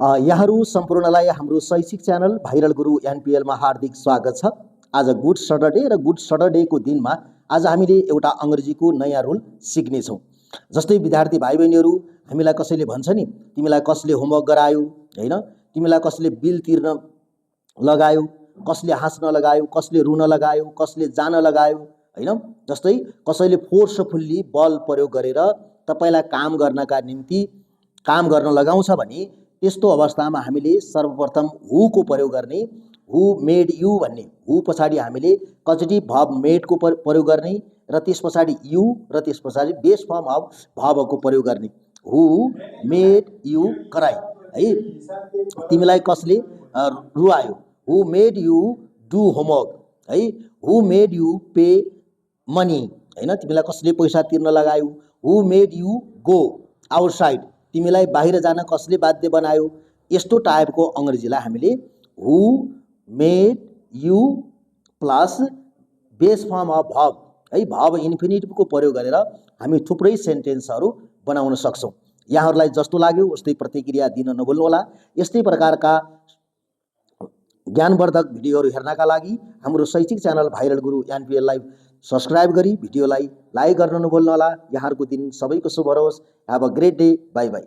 यहाँहरू सम्पूर्णलाई हाम्रो शैक्षिक च्यानल भाइरल गुरु एनपीएलमा हार्दिक स्वागत छ। आज गुड सटरडे र गुड सटरडेको दिनमा आज हामीले एउटा अङ्ग्रेजीको नयाँ रुल सिक्नेछौँ। जस्तै विद्यार्थी भाइ बहिनीहरू, हामीलाई कसैले भन्छ नि, तिमीलाई कसले होमवर्क गरायो, हैन, तिमीलाई कसले बिल तिर्न लगायो, कसले हाँस्न लगायो, कसले रुन लगायो, कसले जान लगायो, हैन। जस्तै कसैले फोर्सफुल्ली बल प्रयोग गरेर तपाईलाई काम गर्नका निम्ति काम गर्न लगाउँछ भने त्यस्तो अवस्थामा हामीले सर्वप्रथम हु को प्रयोग गर्ने। हु मेड यु भन्ने हु पछाडि हामीले कजेटिभ भर्ब मेड को प्रयोग गर्ने र त्यस पछाडि यु र त्यस पछाडि बेस फर्म अफ भर्ब को प्रयोग गर्ने। हु मेड यु कराई, है, तिमीलाई कसले रुवायो। हु मेड यु डु होमवर्क, है। हु मेड यु पे मनी, हैन, तिमीलाई कसले पैसा तिर्न लगायो। हु मेड यु गो आउटसाइड, तिमीलाई बाहिर जान कसले बाध्य बनायो। यस्तो टाइपको अङ्ग्रेजीलाई हामीले who made you plus base form of verb, है, भर्ब इन्फिनिटिभको प्रयोग गरेर हामी थुप्रै सेन्टेन्सहरू बनाउन सक्छौँ। यहाँहरूलाई जस्तो लाग्यो उस्तै प्रतिक्रिया दिन नभुल्नुहोला। यस्तै प्रकारका ज्ञानवर्धक भिडियोहरू हेर्नका लागि हाम्रो शैक्षिक च्यानल भाइरल गुरु एनपीएललाई सब्सक्राइब गरी भिडियोलाई लाइक गर्न नभुल्नुहोला। यहाँहरूको दिन सबैको शुभ रहोस्। Have a great day. By by.